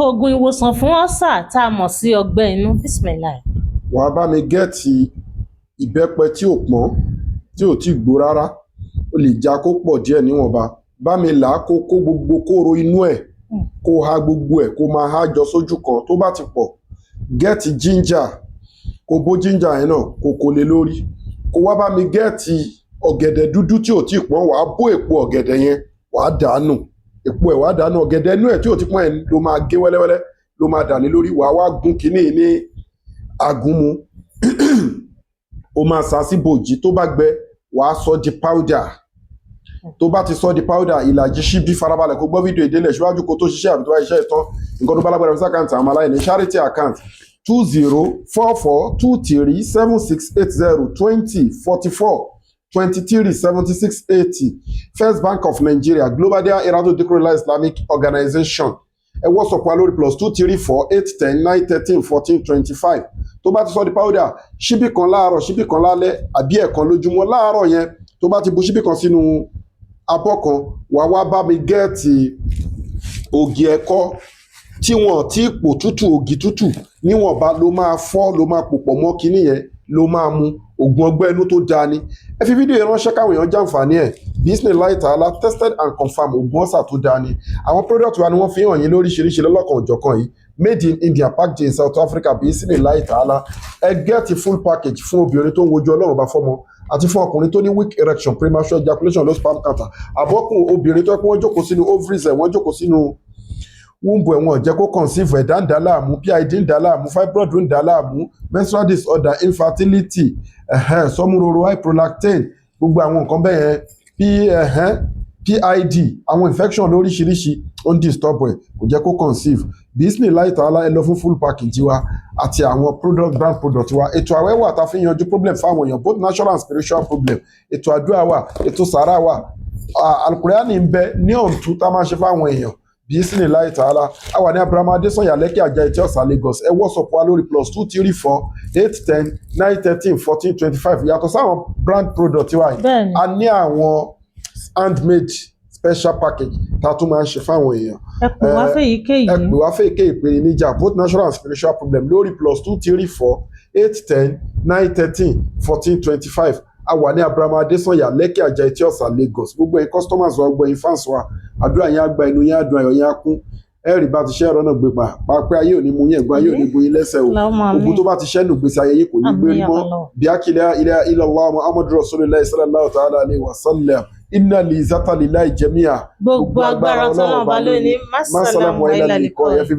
Oògùn ìwòsàn fún ulcer tá a mọ̀ sí ọgbẹ́ inú. Bismillah. Wàá bá mi get ìbẹ́pẹ tí ò pọ́n, tí ò tí gbó rárá. Ó lè já kó pọ̀ díẹ̀ níwọ̀nba. Bá mi là á, kó kó gbogbo kóró inú ẹ̀, kó ha gbogbo ẹ̀, kó máa há jọ sójú kan. Tó bá ti pọ̀, get ginger, kó bó ginger yẹn náà, kó kó lé lórí. Kó wá bá mi get ọ̀gẹ̀dẹ̀ dúdú tí ò tí pọ́n. Wàá bó èpo ọ̀gẹ̀dẹ̀ yẹn, wàá dànù èpo ẹ̀, wàá dànù. Ọ̀gẹ̀dẹ̀ inú ẹ̀ tí ò tí pọ́n ẹ̀ ló máa gé wẹ́lẹ́wẹ́lẹ́, ló máa dà lé lórí. Wàá wá gún kínní ní agúnmu, ó máa sá sí bòjì. Tó bá gbẹ, wàá sọ di powder. Tó bá ti sọ di powder, ìlàjì ṣíbí, farabalẹ̀ kó gbọ́ fídíò ìdílé síwájú kó tó ṣiṣẹ́ àbí tó bá ṣiṣẹ́ ìtàn. Nǹkan tó bá lágbára, fi account àwọn aláìní, charity account: 2044237680, 2044237680, First Bank of Nigeria, Global Dahiratu Dhikrlahi Islamic Organization. Ẹ WhatsApp wa lórí +2348109131425. Tó bá ti sọ di powder, ṣíbí kan láàárọ̀, ṣíbí kan lálẹ́, àbí ẹ̀kan lójúmọ́. Láàárọ̀ yẹn, tó bá ti bu ṣíbí kan sínú abọ́ kan, wàá wá bá mi get ògì ẹ̀kọ tí wọn tí pò tútù, ògì tútù níwọ̀nba, ló máa fọ́, ló máa pò pọ̀ mọ́ kinní yẹn, ló máa mu. Ògùn ọgbẹ́ inú tó dáa ni. Ẹ fi fídíò yẹn ránṣẹ́ káwọn èèyàn jàǹfààní ẹ̀. Bismillahi ta'ala, tested and confirmed ògùn ulcer tó dáa ni. Àwọn product wa ni wọ́n fi hàn yín lóríṣiríṣi lọ́lọ́kan òjọ̀kan yìí, made in India, packed in South Africa. Bismillahi ta'ala, ẹ get full package fún obìnrin tó ń wojú Ọlọ́run bá fọ́mọ, àti fún ọkùnrin tó ní weak erection, premature ejaculation, low sperm count, àbọ́kùn obìnrin tó yẹ kí wọ́n jókòó sínú ovaries ẹ̀, wọ́n jókòó sínú womb ẹ̀, wọ́n jẹ́ kó conceive, ẹ̀dá ń dà láàmú, PID ń dà láàmú, fibroid ń dà láàmú, menstrual disorder, infertility, sọmúroro, high prolactin, gbogbo àwọn nǹkan bẹ́ẹ̀ yẹn, PID, àwọn infection lóríṣiríṣi ó ń disturb ẹ̀, kò jẹ́ kó conceive. Bismillahi ta'ala, ẹ lọ fún full package wa àti àwọn product, brand product wa. Ètò àwẹ̀ wà tá a fi ń yanjú problem fáwọn èèyàn, both natural and spiritual problem. Ètò àdúrà wà, ètò sàrà wà, alukurani ń bẹ ní ọ̀ǹtú tá a máa ṣe fáwọn èèyàn. Bismillahi ta'ala, a wà ní Abraham Adesanya, Lekki Ajah, Etí Ọ̀sà, Lagos. Ẹ WhatsApp wa lórí +2348109131425. Yàtọ̀ sáwọn brand product wa yìí, a ní àwọn handmade special package tá a tún máa ń ṣe fáwọn èèyàn. Ẹ pè wá fèyíkéyìí. Ẹ pè wá fèyíkéyìí ìpèníjà, both natural and spiritual problem, lórí +2348109131425. A wà ní Abraham Adesanya, Lekki Ajah, Etí Ọ̀sà, Lagos. Gbogbo ẹ̀yin customers wa, gbogbo ẹ̀yin fans wa, àdúrà yín á gba, inú yín á dùn, ayọ̀ yín á kún. Ẹ rí bá ti ṣe ẹ̀rọ náà gbé pa pàápàá. Ayé ò ní mú yín, ẹ̀gbọ́n ayé ò ní bu yín lẹ́sẹ̀ o. Allahumma Ogun àmín. tó bá ti ṣẹ́nu gbèsè ayé yín kò ní gbérí Àmín ya mọ́. Allah. Bí akílẹ̀ ilẹ̀ illallah Muhammadu Rasulillah sallallahu ta'ala alayhi wa sallam. Inna li zata lillahi jami'a. Gbogbo agbára tọ́lọ́run bá lónìí. Masalamu Masalamu wa wa ilal ilal liqa. liqa. Ẹ fi